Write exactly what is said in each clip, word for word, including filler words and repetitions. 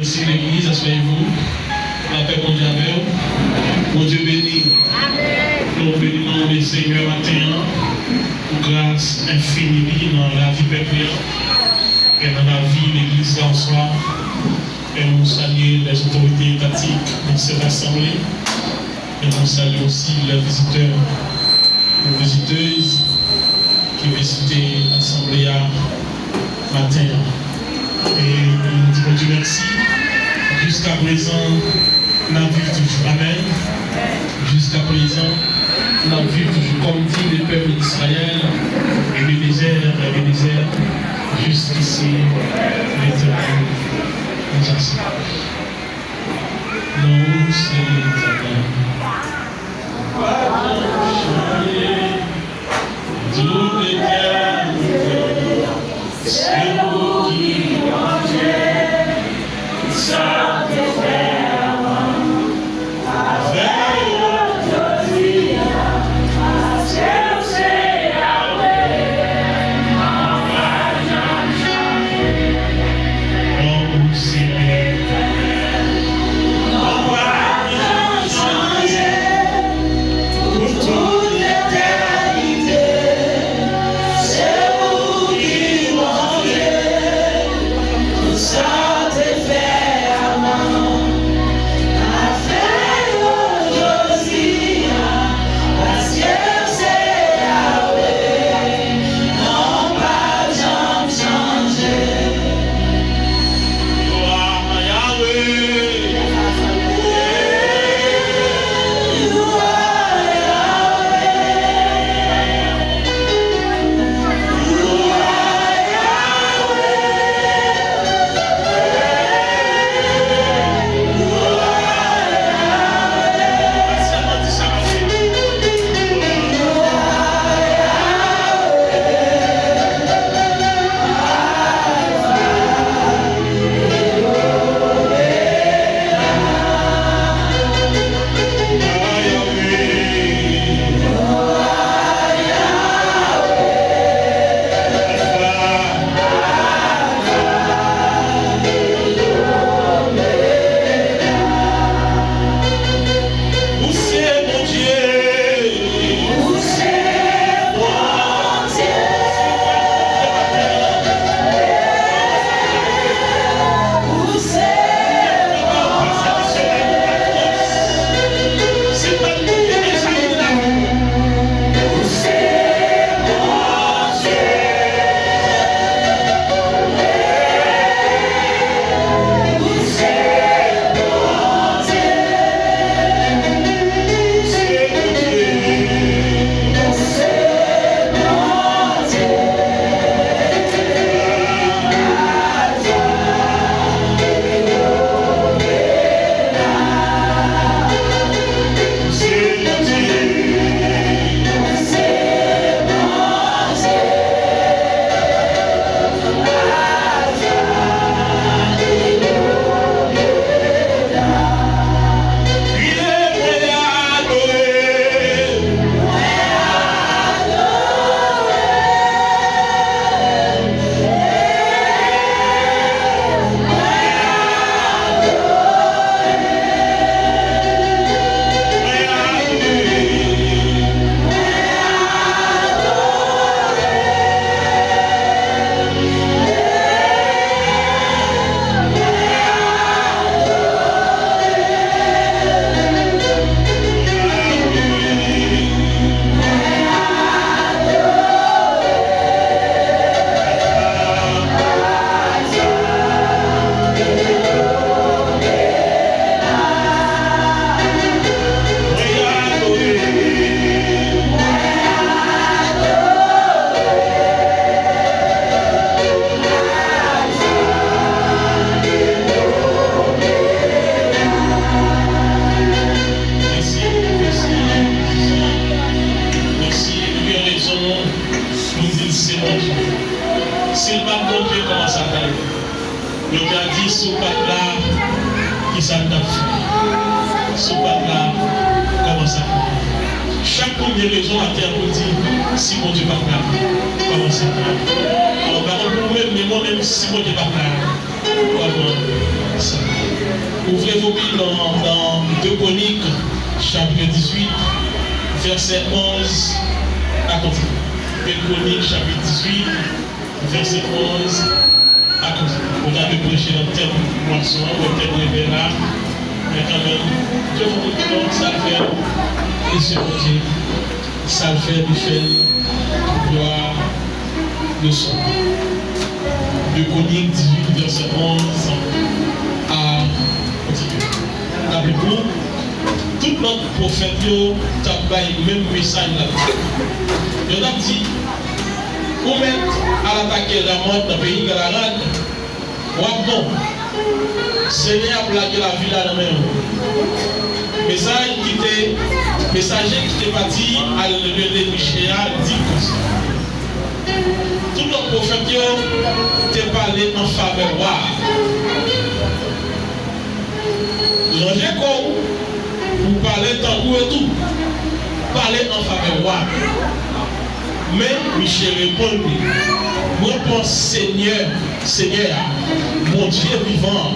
Mèsi legliz, aswè vou. Lapè Bondye avè w. Bondye beni. Nou beni non de Senyè maten an pou gras enfini li nan lavi pèp li an e nan lavi legliz la oswa. E nou salye lèzotorite etatik de sèt asanble. E nou salye osi lè vizitè ou vizitèz ki vizite asanble a maten an. E nou di Bondye mèsi. Jiskaprezan, n ap viv toujou. Amèn. Jiskaprezan, n ap viv toujou. Kòm di le pèp Izrayèl, Ebenezè, Ebenezè, jiskisi Letènèl nous a servi. Non, se Letènèl. Tout etènite, se ou ki Bondye, sa ou te fè avan, avè yo jodi a, paske ou se Yahweh, non pa janm chanje. Non, ou se Letènèl. Non pa janm chanje. Pou tout etènite, se ou ki Bondye. Tout sa w te fè avan, afè yo jodi a, paske w se Yahweh, non pa janm chanje. Ou se Bondye. Ou se Bondye. Ou se Bondye. Mèsi, mèsi, mèsi. Mèsi, nou gen rezon pou n di l se Bondye. Si l pa t Bondye, kòman sa t al ye? Yo te a di, si w pa t la, kisa n t ap fè? Si w pa t la, kòman sa t ap ye? Chak moun gen rezon atè a pou l di, si Bondye pa t la, kòman sa t ap ye? Alò, m pa konn pou ou menm, men mwen menm, si Bondye pa t la, kòman sa t ap ye? Nan, nan de Kwonik, chapit dizuit, vèsè onz a kontinye. De Kwonik, chapit dizuit, vèsè onz a kontinye. Ou ta dwe preche nan tèm mwason an, ou tèm revè la, men kanmenm, Dye fè tout tan sa l fè, e se Bondye, sa l fè, li fè l. Glwa de son. De Kwonik dizuit, vèsè onz a kontinye. Raple pou tout lòt pwofèt yo t ap bay menm mesaj la. Yo t ap di, ou mèt al atake Ramòt nan peyi Galarad, w ap bon. Senyè a ap lage lavil la nan men w. Mesaj ki te, mesaje ki te pati al rele Miche a di konsa, tout lòt pwofèt yo te pale an favè wa a. Ranje kò w pou w pale tankou yo tou. Pale an favè wa a. Men Miche reponn li, mwen pran Senyè, Senyè a, Bondye vivan an,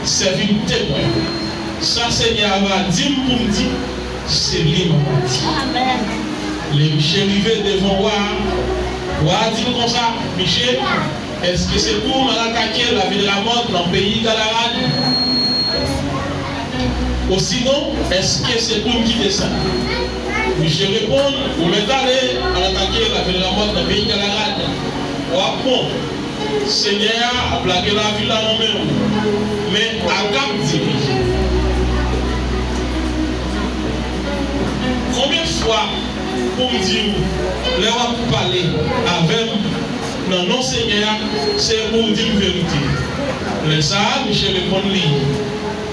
sèvi m temwen. Sa Senyè a va di m pou m di, se li m ava di. Lè Miche rive devan wa a, wa a di l konsa, Miche, èske se pou m al atake lavil Ramòt nan peyi Galarad? Osinon, èske se pou m kite sa? Miche reponn, ou mèt ale, al atake lavil Ramòt nan peyi Galarad. W ap bon. Senyè a ap lage lavil la nan men w. Men Akab di li, konbyen fwa pou m di w, lè w ap pale avè m nan non Senyè a, se pou w di m verite? Lè sa a, Miche reponn li,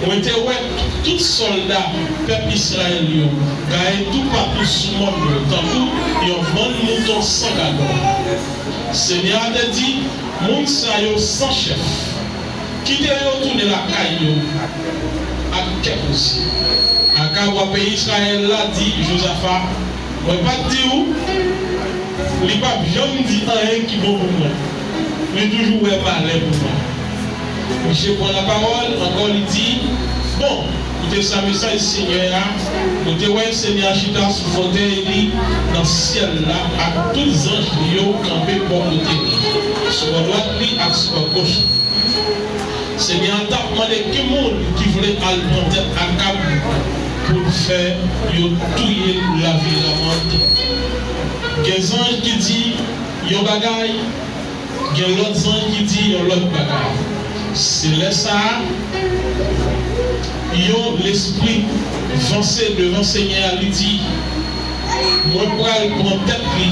mwen te wè tout sòlda pèp Izrayèl yo gaye toupatou sou mòn yo tankou yon bann mouton san gadò. Senyè a te di, moun sa yo san chèf. Kite yo tounen lakay yo ak kè poze. Akab, wa peyi Izrayèl la, di Jozafa, mwen pa t di w, li p ap janm di anyen ki bon pou mwen. Li toujou wè malè pou mwen. Miche pran lapawòl ankò, li di, bon, koute sa mesaj Senyè a, mwen te wè Senyè a chita sou fòtèy li nan syèl la ak tout zanj li yo kanpe bò kote l, sou bò dwat li ak sou bò goch li. Senyè a t ap mande ki moun ki vle al pran tèt Akab pou l fè yo touye lavil Ramòt. Gen zanj ki di yon bagay, gen lòt zanj ki di yon lòt bagay. Se lè sa a, yon lespri vanse devan Senyè a, li di, mwen pral pran tèt li.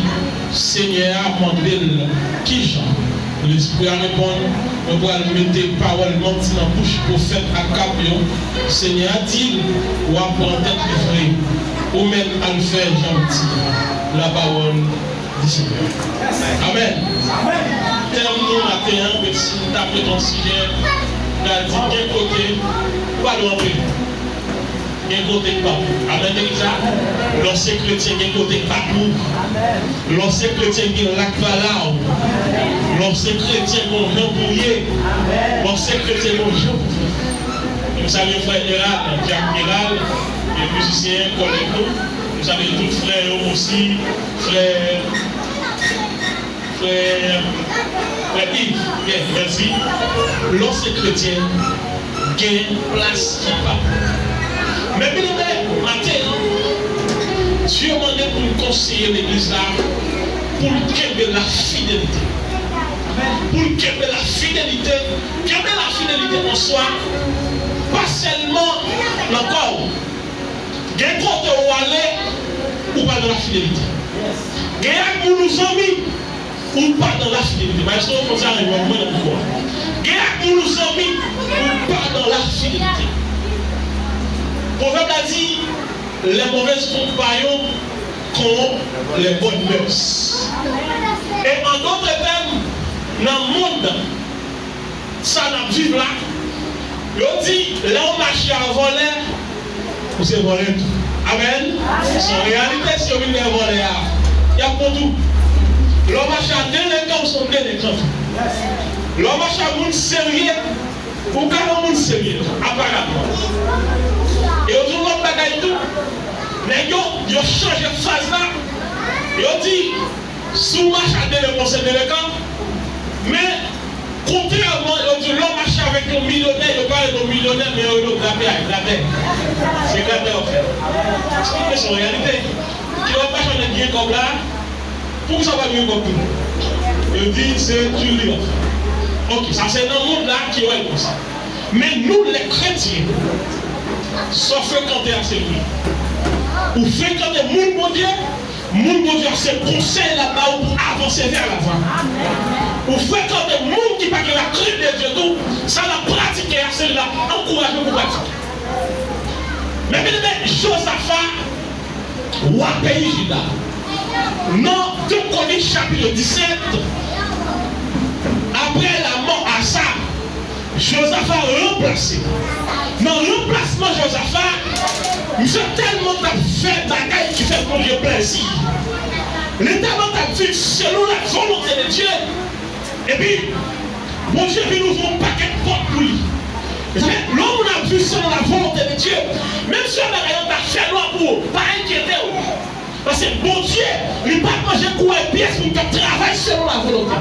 Senyè a mande l, kijan? Lespri a reponn, mwen pral mete pawòl manti nan bouch pwofèt Akab yo. Senyè a di l, w ap pran tèt li vre. Ou mèt al fè jan w di a. Lapawòl di Senyè. Amèn. Tèm nou maten an, menm si n ta mete yon sijè, n a di gen kote ou pa dwe antre. Gen kote k pa pou. Amèn, legliz la. Lè w se kretyen, gen kote k pa pou. Lè w se kretyen, gen la k pa la w. Lè w se kretyen, gen yon jan pou w ye. Lè w se kretyen, gen yon jan pou w fè. M salye frè Erald, Jack Erald, e mizisyen, kòlèg nou. M salye tout frè yo osi, frè, frè, frè Yves, byen, mèsi. Lè w se kretyen, gen plas ki pa pou. Men byeneme, maten an, Dye mande pou n konseye legliz la, pou l kenbe lafidelite. Pou l kenbe lafidelite, kenbe lafidelite an swa, pa sèlman nan kò w. Gen kote w ale, ou pa nan lafidelite. Gen ak moun ou zanmi, ou pa nan lafidelite. Maestro, fò sa rive mwen nan mikwo a. Gen ak moun ou zanmi, ou pa nan lafidelite. Pwovèb la di, les mauvaises compagnons corrompent les bonnes mœurs. E an dòt tèm, nan mond sa n ap viv la, yo di, lè w mache a vòlè, ou se vòlè tou. Amèn. Se yon reyalite, si yo vin dèyè vòlè a, y ap pran tou. Lè w mache a delekan, ou se yon delekan tou. Lè w mache a moun serye, Ou ka yon moun serye, aparamman. E yo di yon lòt bagay tou. Nèg yo, yo chanje fraz la. Yo di, si w mache ak delenkan, se delenkan. Men, kontrèman, yo di, lè w mache avèk yon milyonè, yo pa rele w milyonè, men yo rele w gratè, gratè. Se gratè w fè. Èske se yon reyalite? Kilè w ap mache ak nèg ki gen kòb la, poukisa w pa gen kòb tou? Yo di se Julius. Ok, sa se nan mond la ki wè l konsa. Men nou, lè kretyen, sa w frekante a se li. Ou frekante moun Bondye, moun Bondye a se konsèy l ap ba ou pou avanse vè lavan. Ou frekante moun ki pa gen la crainte de Dieu tou, sa l ap pratike a se li l ap ankouraje w pou pratike. Men byeneme, Jozafa, wa peyi Jida. Nan de Kwonik chapit disèt, apre lanmò Asa, Jozafa ranplase. Nan ranplasman Jozafa, misye tèlman t ap fè bagay ki fè Bondye plezi. Li tèlman t ap viv selon la volonte de Dye, epi, Bondye vin ouvri yon pakèt pòt pou li. E sa fè, lè yon moun ap viv selon la volonte de Dye, menm si yon bagay yo ta fè nwa pou ou, pa enkyete w. Paske Bondye, li p ap manje kouraj pyès moun k ap travay selon la volonte.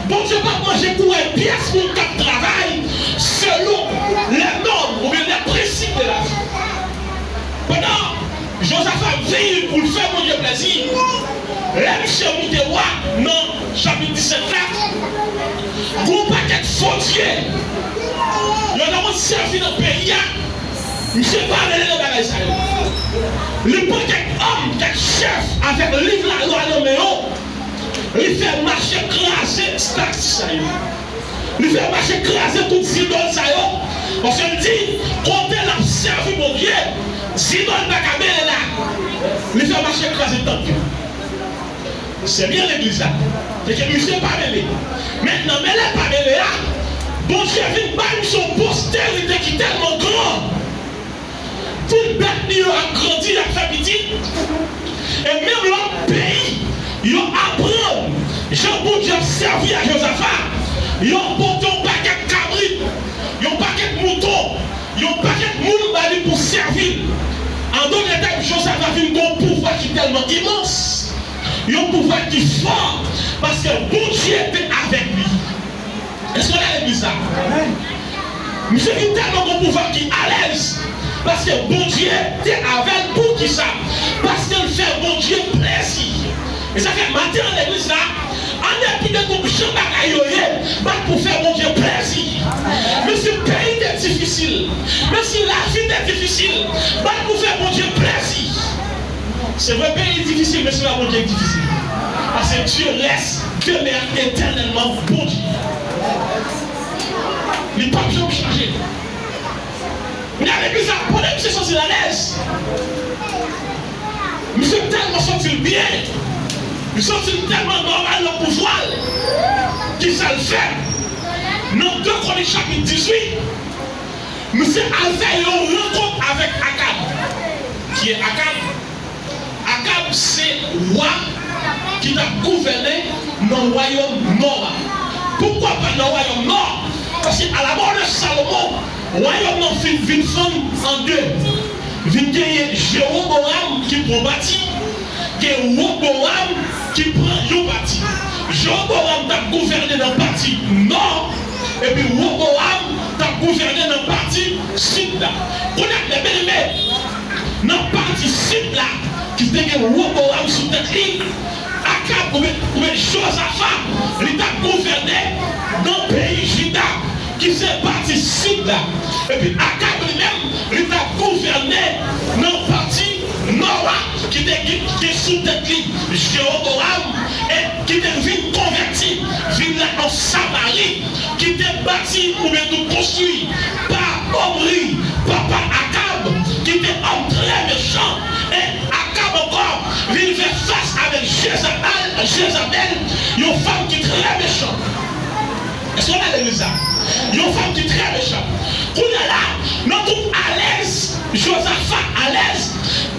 Bondye p ap manje kouraj pyès moun k ap travay selon les normes oubyen les principes de la vie. Pandan Jozafa vini pou l fè Bondye plezi, lè misye moute wa nan chapit disèt la, gon pakèt fo dye yo ta konn sèvi nan peyi a, misye pa rele nan bagay sa yo. Li pran kèk òm, kèk chèf avèk liv lalwa nan men yo, li fè mache kraze estati sa yo. Li fè mache kraze tout zidòl sa yo. Paske l di, kote l ap sèvi Bondye, zidòl pa ka mele la. Li fè mache kraze tanp yo. Se byen legliz la. Se ke misye pa mele. Mentnan, mele pa mele a, Bondye vin bay misye yon posterite ki tèlman gran. Tout bèt li yo ap grandi, y ap fè pitit. E menm lòt peyi, yo aprann jan Bondye ap sèvi a Jozafa. Yo pote yon pakèt kabrit, yon pakèt mouton, yon pakèt moun ba li pou sèvi l. An dòt tèm, Jozafa vin gen yon pouvwa ki tèlman imans, yon pouvwa ki fò, paske Bondye te avèk li. Èske w la legliz la? Misye vin tèlman gon pouvwa ki alèz, paske Bondye te avè l. Poukisa? Paske l fè Bondye plezi. E sa fè maten an legliz la, an depi de tout jan bagay yo ye, bat pou fè Bondye plezi. Menm si peyi te difisil, menm si lavi te difisil, bat pou fè Bondye plezi. Se vre, peyi difisil, men se pa Bondye ki difisil. Paske Dieu reste, demeure éternellement Bondye. Li p ap janm chanje. Gade bizè, pandan misye santi l alèz, misye tèlman santi l byen, li santi l tèlman nòmal nan pouvwa l, kisa l fè? Nan de Kwonik chapit dizuit, misye al fè yon rankont avèk Akab. Ki ye Akab? Akab se wa ki t ap gouvène nan wayòm nò a. Poukwa pa nan wayòm nò? Paske alamò de Salomon, wayòm nan fin vin fann an de. Vin genyen Jewoboam ki pran pati, gen Wobowam ki pran yon pati. Jewoboam t ap gouvène nan pati nò, epi Wobowam t ap gouvène nan pati sid la. Kounye a, byeneme, nan pati sid la, ki te gen Wobowam sou tèt li, Akab oubyen, oubyen Jozafa, li t ap gouvène nan peyi Jida, ki se pati sid la. Epi Akab li menm, li t ap gouvène nan pati nò a, ki te gen, gen sou tèt li Jewoboam, e ki te vin konvèti, vin la an Samari, ki te bati oubyen tou konstwi pa Omri, papa Akab, ki te òm trè mechan, e Akab ankò vin fè fas avèk Jezabèl, Jezabèl, yon fanm ki trè mechan. Èske w la legliz la? Yon fanm ki trè mechan. Kounye a la, nan tout alèz, Jozafa alèz,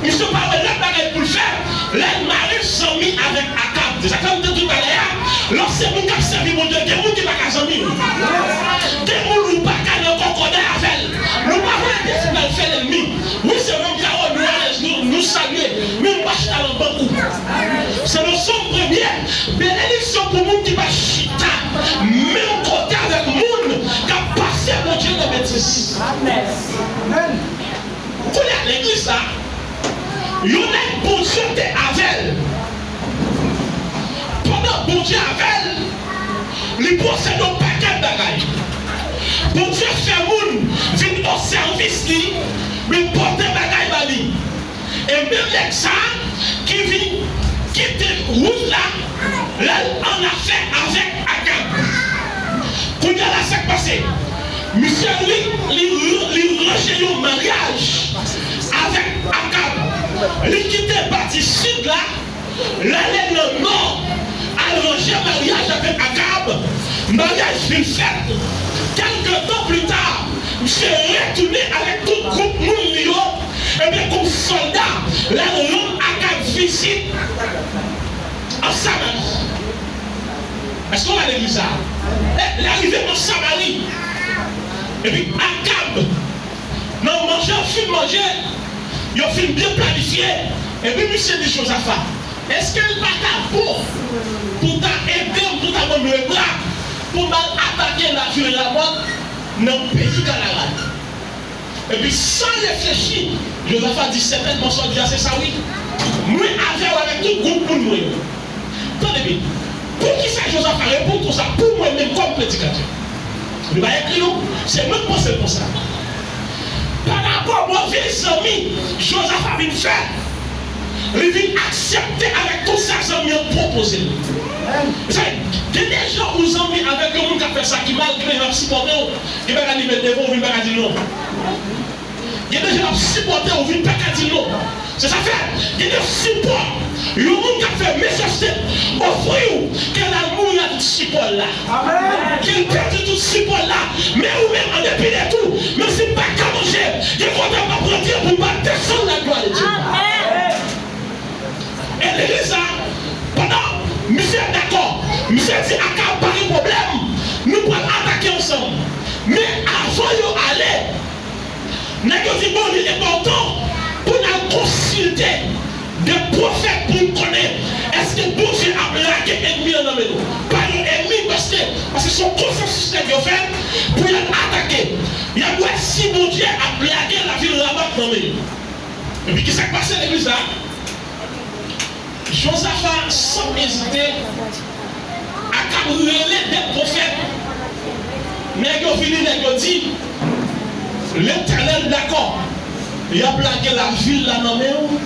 misye pa wè lòt bagay pou l fè, lè l mare zanmi avèk Akab. Se sa k fè m te di w talè a, lè w se moun k ap sèvi Bondye, gen moun ki pa ka zanmi w. Gen Yon nèg Bondye te avè l. Pandan Bondye avè l, li posede yon pakèt bagay. Bondye fè moun vin o sèvis li, vin pote bagay ba li. E menm nèg sa a ki vin kite wout la, lè l annafè avèk Akab. Kounye a la, sa k pase? Misye, li, li, li ranje yon maryaj avèk Akab. Li kite pati sid la, l ale nan nò, al ranje maryaj avèk Akab. Maryaj vin fèt. Kèlke tan plita, misye retounen avèk tout gwoup moun li yo, ebyen, kòm sòlda, l al rann Akab vizit an Samari. Èske w la legliz la? Lè, lè l rive an Samari, epi Akab, nan manje, yo fin manje, yo fin byen planifye, epi misye di Jozafa, èske l pa ta bon pou w ta ede m, pou w ta ban m lebra, pou m al atake lavil Ramòt nan peyi Galarad? Epi san reflechi, Jozafa di, sètènman, sa w di a, se sa wi. Mwen avè w avèk tout gwoup moun mwen yo. Tande byen. Poukisa Jozafa reponn konsa pou mwen menm kòm predikatè? Li pa ekri non. Se mwen k panse l konsa. Parapò move zanmi Jozafa vin fè, li vin aksepte avèk tout sa zanmi an pwopoze l. Sa, gen de jan ou zanmi avèk yon moun k ap fè sa ki mal, gen de jan l ap sipòte w, gen bagay li met devan w, vin pa ka di l non. Gen de jan l ap sipòte w, vin pa ka di l non. Se sa fè, gen de sipò, yon moun k ap fè mechanste ofri w, ke l al mouri ak tout sipò l la. Ke l pèdi tout sipò l la. Men ou menm, an depi de tou, menm si m pa ka manje, gen kote m ap rantre pou m pa desann laglwa de Dye. E legliz la, pandan misye dakò, misye di Akab pa gen pwoblèm, nou pral atake ansanm. Men avan yo ale, nèg yo di, bon, li enpòtan pou n al konsilte de pwofèt pou n konnen èske Bondye ap lage ènmi an nan men nou. Pa yon ènmi, paske, paske se yon konsansis nèg yo fè pou y al atake. Y ap wè si Bondye ap lage lavil Ramòt nan men yo. Epi kisa k pase legliz la? Jozafa, san ezite, Akab rele de pwofèt. Nèg yo vini, nèg yo di, Letènèl dakò, y ap lage lavil la nan men w,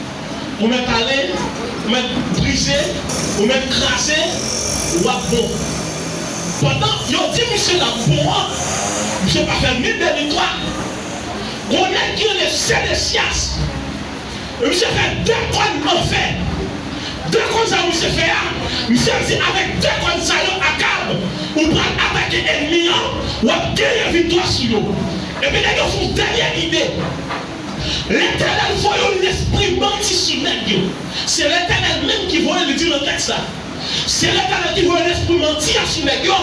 ou mèt ale, ou mèt brize, ou mèt kraze, w ap bon. Pandan yo di misye l ap bon an, misye pa fè ni de ni twa. Gon nèg ki rele Sedesyas, misye fè de kòn an fè. De kòn sa yo misye fè a, misye di avèk de kòn sa yo, Akab, ou pral atake ènmi an, w ap genyen viktwa sou yo. Epi nèg yo fè yon dènye ide. Letènèl voye yon lespri manti sou nèg yo. Se Letènèl menm ki voye, li di nan tèks la. Se Letènèl ki voye lespri manti a sou nèg yo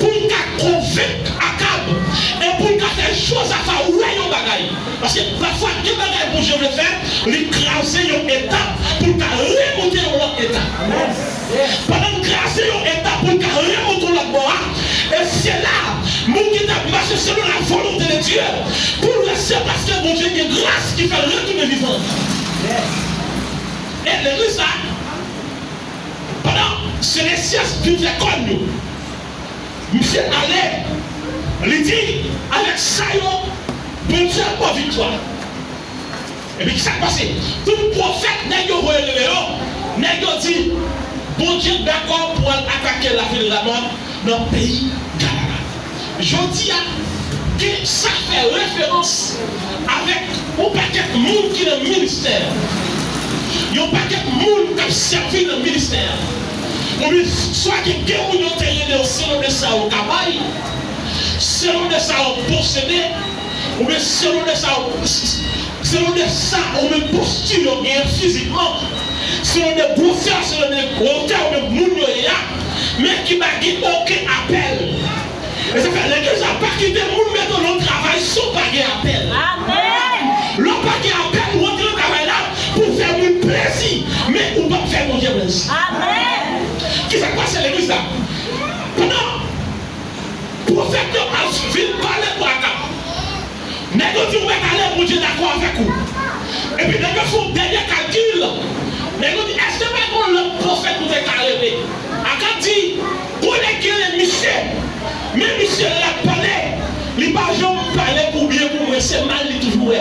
pou l ka konvenk Akab e pou l ka fè Jozafa wè yon bagay. Paske pafwa, gen bagay Bondye vle fè, li kraze yon etap pou l ka remonte yon lòt etap. Pandan l kraze yon etap pou l ka remonte yon lòt bò a, e se la, moun ki t ap mache selon la volonte de Dye, pou l wè se paske Bondye gen gras ki fè l retounen vivan. E legliz la, pandan Sedesyas fin fè kòn yo, misye ale, li di, avèk sa yo, Bondye ap ba w viktwa. Epi kisa k pase? Tout pwofèt nèg yo voye rele yo, nèg yo di, Bondye dakò pou al atake lavil Ramòt nan peyi Galarad. Jodi a, gen sa fè referans avèk yon pakèt moun ki nan ministè. Yon pakèt moun k ap sèvi nan ministè. Oubyen swa gen, gen moun yo te rele yo selon de sa yo ka bay, selon de sa yo posede, oubyen selon de sa yo, selon de sa oubyen posti yo genyen fizikman, selon de gwosè, selon de wotè oubyen moun yo ye a, men ki pa gen okenn apèl. E sa fè legliz la pa kite moun mete w nan travay si w pa gen apèl. Amèn. Lè w pa gen apèl, ou antre nan travay la pou fè moun plezi, men ou p ap fè Bondye plezi. Amèn. Kisa k pase legliz la? Pandan pwofèt yo ap vin pale pou Akab, nèg yo di ou mèt ale, Bondye dakò avèk ou. Epi nèg yo fè yon dènye kalkil. Akab di, konnen gen misye, men misye l ap pale, li pa janm pale pou byen pou mwen, se mal li toujou wè.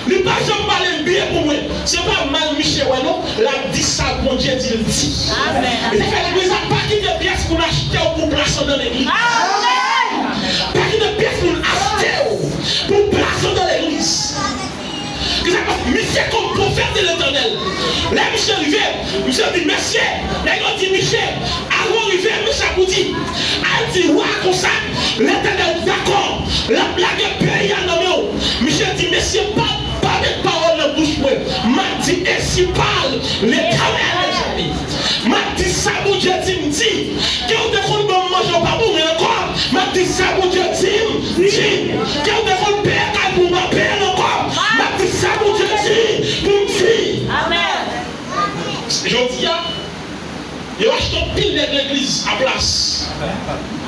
Li pa janm pale byen pou mwen, se pa mal misye wè non, l ap di sa Bondye di l di. Amèn. E sa fè legliz la pa kite pyès pou n achte w pou plas anndan legliz. Amèn. Pa kite pyès pou n achte w pou plas anndan legliz. Kisa k pase? Misye kòm pwofèt de Letènèl. Lè misye rive, misye di, mesye, nèg yo di, misye, avan w rive, men sa pou di. Al di wa konsa, Letènèl dakò, l ap lage peyi a nan men w. Misye di, mesye, pa, pa met pawòl nan bouch mwen. M ap di, ensi pale Letènèl dèzame. M ap di sa Bondye di m di. Ke w te konn ban m manje, w pa ban mwen ankò. M ap di sa Bondye di m di. Ke w te konn peye kay pou m, pa peye l ankò. M ap di sa Bondye di pou m di. Amèn. Jodi a, yo achte anpil nèg legliz a plas.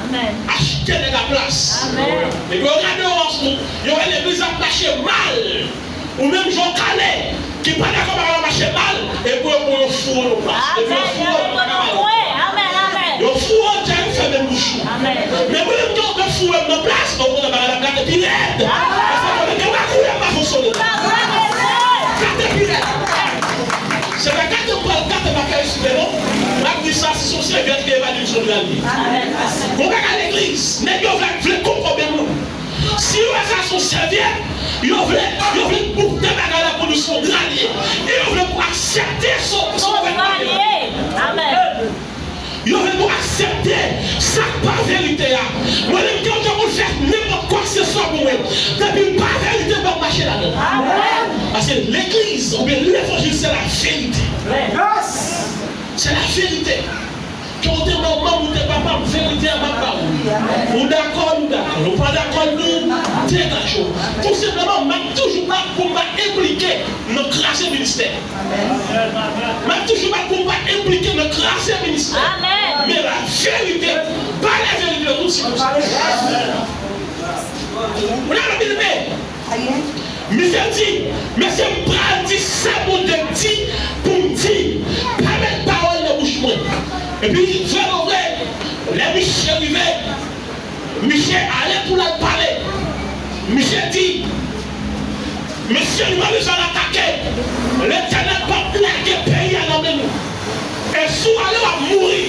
Amèn. Achte nèg a plas. Amèn. Epi yo gade yo, yo wè legliz ap mache mal. Ou menm jan w kale, ki pa dakò bagay la mache mal, epi yo pou yo foure w nan plas. Epi yo foure w nan plas. Amèn, amèn. Yo foure w, djab fèmen bouch ou. Amèn. Men mwen menm, yo foure m nan plas, mwen kontan bagay la gate pi rèd. Amèn. Paske konnen gen bagay la pa fonksyone. Amèn. Gate pi rèd. Se pa gate m pral gate bagay sou non. M ap di sa, si se yon sèvyèt ki evadi m sou pral li. Amèn. Gon bagay legliz, nèg yo vle, vle kokobe moun. Si yo wè sa se yon sèvyèt, yo vle, yo vle boute bagay la pou nou se yon dra li ye. E yo vle pou aksepte se, se yon vètman. Amèn. Yo vle pou aksepte sa k pa verite a. Mwen menm, ke w te konn fè nenpòt kwa ke se swa pou mwen, depi l pa verite, m p ap mache ladan l. Amèn. Paske legliz oubyen levanjil, se la verite. Yes. Se la verite. Ke w te manman m, ou te papa m, verite a m ap ba ou. Ou dakò l, ou dakò l. Ou pa dakò l, nou degaje w. Tou senpleman, m ap toujou bat pou m pa enplike nan kraze ministè. M ap toujou bat pou m pa enplike nan kraze ministè. Amèn. Men la verite, pa la verite nan tout sikonstans. Ou la, byeneme? Misye di, mesye, m pral di sa Bondye di pou m di. Pa met pawòl nan bouch mwen. Epi, vrèmanvre, lè misye rive, misye ale pou l al pale. Misye di, mesye, nou pa bezwen atake. Letènèl p ap lage peyi a nan men nou. E si w ale, w ap mouri.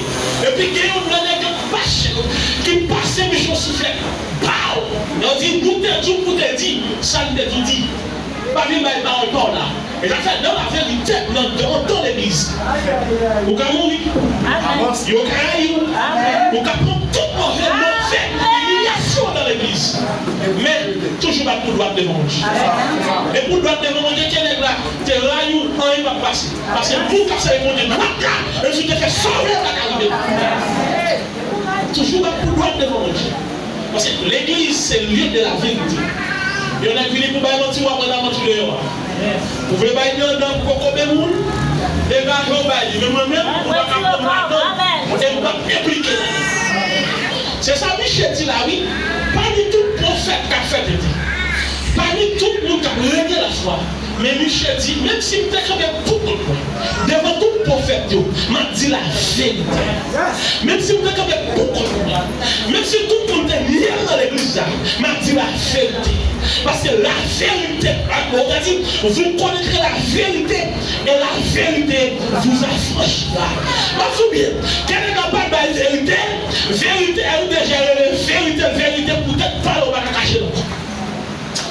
Epi gen youn nan nèg yo ki pase, ki pase misye yon souflèt. Pow! Yo di, nou te di w pou te di sa n te di w di. Pa vin bay pawòl pa w la. E sa fè nan laverite, nan, nan, nan legliz, ou ka mouri. Yo ka rayi w. Ou ka pran tout move, move imilyasyon nan legliz. Men, toujou bat pou dwat devan Bondye. E pou dwat devan Bondye, ke nèg la te rayi w, anyen p ap pase. Paske pou w ka sèvi Bondye dwat la, e si w te fè sa w vle, pa ka rive. Toujou bat pou dwat devan Bondye. Paske legliz se lye de la verite. Yon nèg vini pou bay manti, w ap pran lamanti deyò a. Ou vle bay li anndan pou kokobe moun, degaje w bay li. Men mwen menm, ou pa ka pran m ladan l, e m p ap enplike. Se sa misye di la, wi. Pami tout pwofèt k ap fè tete, pami tout moun k ap rete lafwa, men misye di, menm si m te kanpe pou kont mwen, devan tout pwofèt yo, m ap di laverite. Menm si m te kanpe pou kont mwen, menm si tout moun te nye m nan legliz la, m ap di laverite. Paske laverite, ou ta di, vous connaîtrez la vérité, et la vérité vous affranchira. M ap di w byen, kèlke pa bay verite, verite, L D J rele verite, verite poutèt pale, ou pa ka kache l ankò.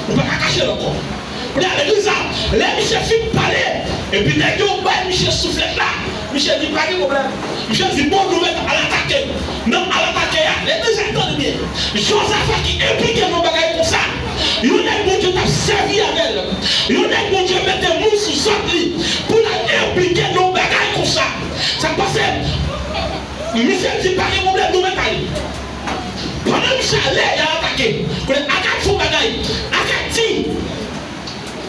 Ou pa ka kache l ankò. Kounye a, legliz la, lè misye fin pale, epi nèg yo bay misye souflèt la, misye di, pa gen pwoblèm. Misye di, bon, nou mèt al atake. Nan al atake a, legliz la, tande byen. Jozafa ki enplike nan bagay konsa. Yon nèg Bondye t ap sèvi avè l. Yon nèg Bondye mete moun sou zòd li pou l al enplike nan bagay konsa. Sa k pase? Misye di, pa gen pwoblèm, nou mèt ale. Pandan misye ale, y al atake. Kounye a, Akab fè yon bagay. Akab di,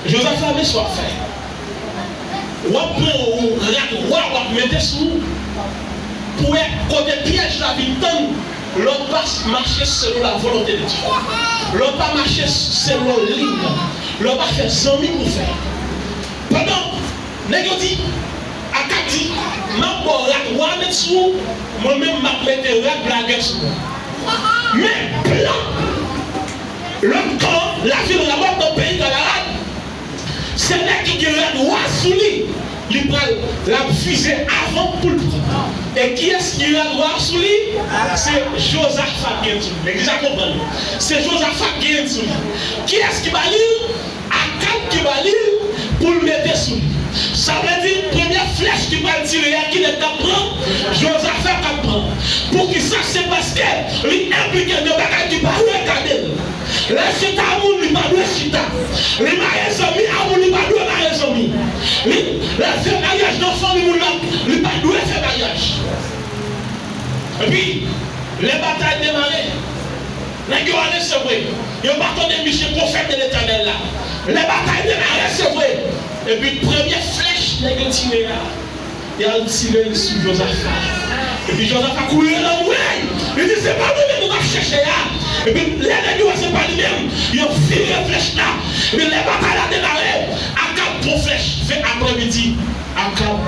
Jozafa, men sa w ap fè. W ap pran yon rad wa, w ap mete sou ou, pou wè kote pyèj la vin tann, lè w pa mache selon la volonte de Dye. Lè w pa mache selon liy nan. Lè w pa fè zanmi pou fè. Pandan, nèg yo di, Akab di, "M ap ba w rad wa a met sou ou, mwen menm m ap mete rad lagè sou ou." Men plan lòt kan an, lavil Ramòt nan peyi Galarad, se nèg ki gen rad wa sou li, li pral, l ap vize avan pou l pran. E kiyès ki gen rad wa sou li? Se Jozafa ki gen sou li. Legliz la konprann. Se Jozafa ki gen sou li. Kiyès ki ba li l? Akab ki ba li l pou l mete sou li. Sa vle di, premye flèch ki pral tire a, ki nèg k ap pran? Jozafa k ap pran. Poukisa? Se paske li enplike nan bagay ki pa regade l. Lè chita a moun, li pa dwe chita. Li mare zanmi a moun, li pa dwe mare zanmi. Li, lè l fè maryaj nan fanmi moun nan, li pa dwe fè maryaj. Epi, lè batay demare, nèg yo ale, se vre. Yo pa konnen misye pwofèt de Letènèl la. Lè batay demare, se vre. Epi, premye flèch nèg yo tire a, y al tire l sou Jozafa. Epi, Jozafa kouri nan mwen. Li di, "Se pa mwen menm nou t ap chèche a." Epi, lè nèg yo wè se pa li menm, yo vire flèch la. Epi, lè batay la demare, Akab pran flèch. Ven aprèmidi, Akab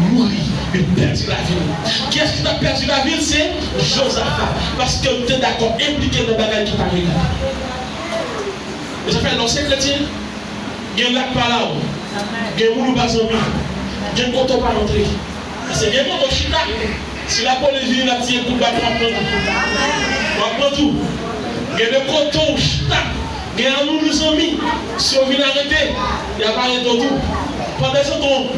mouri, li pèdi lavi l. Kiyès ki t ap pèdi lavi l? Se Jozafa, paske l te dakò enplike nan bagay ki pa regade. E sa fè, lè w se kretyen, gen rad pa la w, gen moun ou pa zanmi, gen kote w pa rantre. Paske gen kote w chita, si lapolis vini, l ap tiye kout bal, w ap pran tou. W ap pran tou. Gen de kote w chita, gen moun ou zanmi, si yo vin arete, y ap arete w tou. Pandan se tan,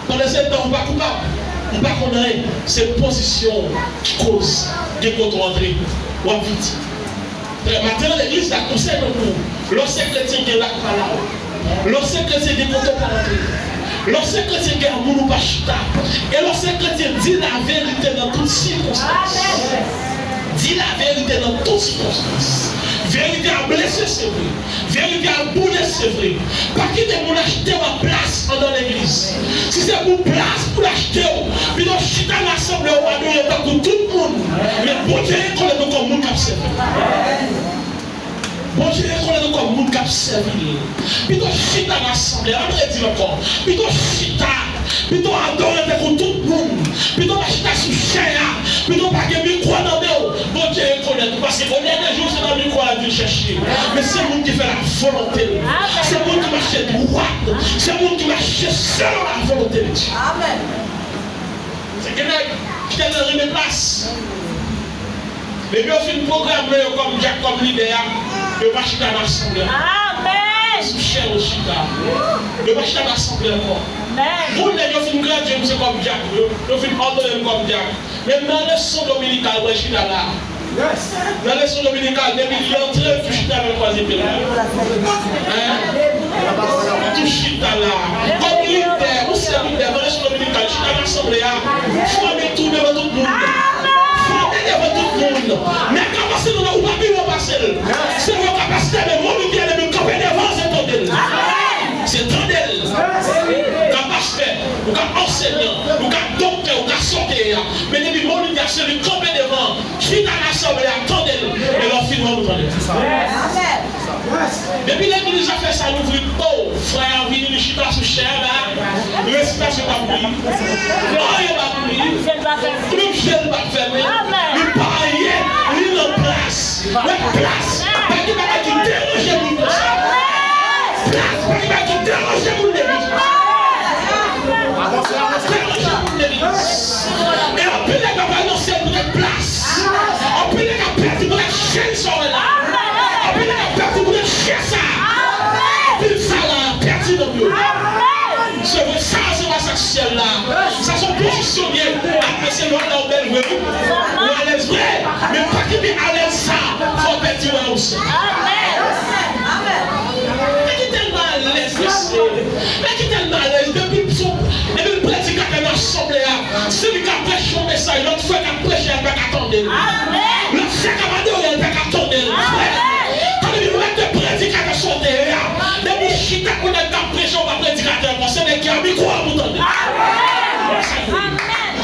Pandan se tan, ou pa koupab, ou pa konn anyen. Se pozisyon w ki koz gen kote w antre, w ap viti. Frè, maten an, legliz la konsèy mwen pou ou. Lè w se kretyen, gen rad pa la w. Lè w se kretyen, gen kote w pa rantre. Lè w se kretyen, gen moun ou pa chita. E lè w se kretyen, di laverite nan tout sikonstans. Di laverite nan tout sikonstans. Verite a blese, se vre. Verite a boule, se vre. Pa kite moun achte w ak plas anndan legliz. Si se pou plas pou l achte w, pito chita nan asanble w adore tankou tout moun. Men Bondye rekonèt ou kòm moun k ap sèvi l. Bondye rekonèt ou kòm moun k ap sèvi l. Pito chita nan asanble a, m ap redi l ankò. Pito chita Pito adore tankou tout moun. Pito pa chita sou chè a. Pito pa gen mikwo nan men w. Bondye rekonèt ou. Paske o dènye jou, se nan mikwo a l ap vin chèche. Men se moun ki fè lavolonte l. Se moun ki mache dwat. Se moun ki mache selon lavolonte de Dye. Amèn. Se gen nèg ki tèlman renmen plas. Depi yo fin pwograme yo kòm dyak, kòm lidè a, yo pa chita nan asanble ankò. Amèn. Sou chè yo chita. Yo pa chita nan asanble ankò. Amèn. Moun nèg yo fin gradye misye kòm dyak, yo, yo fin òdone l kòm dyak. Menm nan leson dominikal, mwen chita la. Nan leson dominikal, depi li antre, l tou chita nan kwaze pye l la. Hein? Tou chita la. Kòm lidè, ou se lidè, nan leson dominikal, chita nan asanble a. Fòme tou devan tout moun. Fòme devan tout moun. Nèg la pase nou la, ou pa pi wo pase l. Se yon kapasite, men moun ki ede nou kanpe devan, se tande l. Se tande l. Ou ka pastè, ou ka ansenyan, ou ka doktè, ou ka sòtè a. Men depi moun ki a se li kanpe devan, chita nan asanble a, tande l. E lè w fin wè, ou tande l. Depi legliz la fè sa, louvri po, frè a vini, li chita sou chè a la, resitasyon pa pou li. Anyen pa pou li. Menm je l pa fèmen. Li pa anyen, li nan plas. Nan plas, pa gen bagay ki deranje moun konsa. Plas, pa gen bagay ki deranje moun legliz konsa. Deranje moun legliz. E anpil nèg ap anonse poutèt plas. Anpil nèg ap pèdi poutèt chèn sa w wè la. Anpil nèg ap pèdi poutèt chè sa. Anpil sa la pèdi nanm yo. Se vre, sa se pa sa k syèl la. Sa se yon pozisyon l ye. Apre se lè w la ou bèl vre wi. Ou alèz vre. Men pa kite alèz sa fè w pèdi wè w sèl. Nèg ki tèlman alèz mesye. Nèg ki tèlman alèz depi l sou, depi l predikatè nan asanble a, si li ka preche yon mesaj, lòt frè k ap preche a pa ka tande l. Lòt sè k ap adore a pa ka tande l. Frè, tande byen, ou mèt predikatè sou teren an. Depi w chita pou nèg k ap preche, ou pa predikatè ankò, se nèg ki a mikwo a pou tande.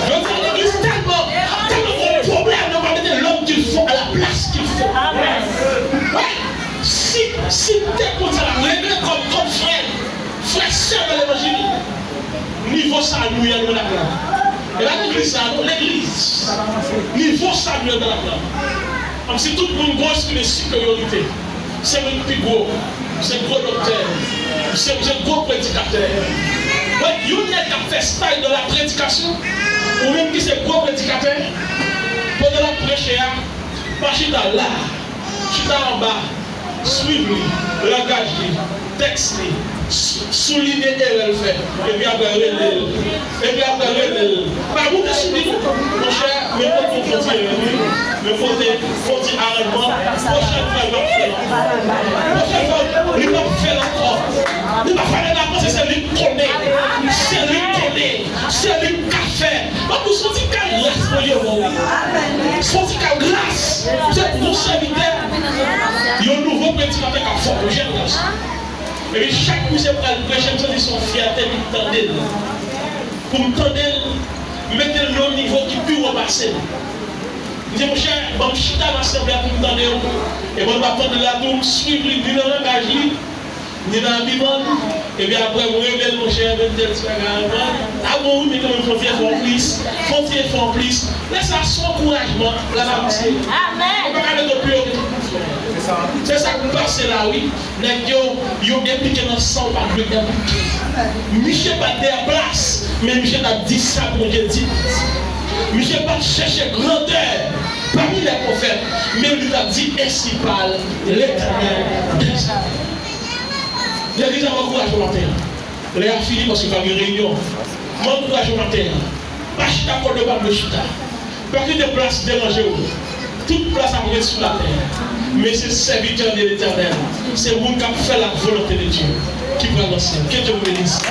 Jodi a legliz tèlman, tèlman gon pwoblèm, yo pa mete l'homme qu'il faut à la place qu'il faut. Wi, si, si te konsa la regle kòm, kòm frè, frè, sè nan levanjil. Nivo salu a nou lakay la. E pa legliz sa non, legliz. Nivo salu a nou lakay la. Kòmsi tout moun gon espri de siperyorite. Se mwen ki pi gwo. Se gwo doktè. Se, se gwo predikatè. Wè, yon nèg k ap fè staj nan la predikasyon, ou menm ki se gwo predikatè, pandan l ap preche a, pa chita la. Chita anba, swiv li, langaj li, tèks li, s-, souliye erè l fè, epi apre rele l. Epi apre rele l. Pa moute sou li non. Monchè, men kote w fon ti erè wi. Men kote fon ti aranjman. Pwochèn fwa l p ap fè l ankò. Pwochèn fwa, li p ap fè l ankò. Li p ap fè l ankò, se, se li k konnen. Se li k konnen. Se li k ka fè. Paske se yon ti kay gras mwen ye wè wi. Se yon ti kay gras. Se pou yon sèvitè, yon nouvo predikatè k ap fòme, yon jèn gason. Epi chak misye pral preche, m santi se yon fyète pou m tande l. Pou m tande l, m mete l nan yon nivo ki pi wo pase m. M di, monchè, ban m chita nan asanble a pou m tande w. E pandan m ap tande l la tou, m swiv li, ni nan langaj li, ni nan abiman l. Epi apre, m rele l, monchè, men m di l ti bagay ankò. A bon, wi, men kanmenm, fè yon ti efò anplis. Fè yon ti efò anplis. Lè sa, se yon ankourajman. L ap avanse. Amèn. Ou pa ka mete w pi wo ke tout moun. Se sa k pase la, wi. Nèg yo, yo enplike nan sa w pa dwe enplike. Misye pa t dèyè plas, men misye t ap di sa Bondye di. Misye pa t chèche grandè pami lè pwofèt, men li t ap di ensi pale Letènèl dèzame. Legliz la, m ankouraje w maten an. Lè a fini paske pa gen reyinyon. M ankouraje w maten an. Pa chita kote w pa dwe chita. Pa kite plas deranje w. Tout plas ap ret sou latè. Men se sèvitè de Letènèl, se moun k ap fè la volonté de Dieu ki pral nan syèl. Que Dieu vous bénisse.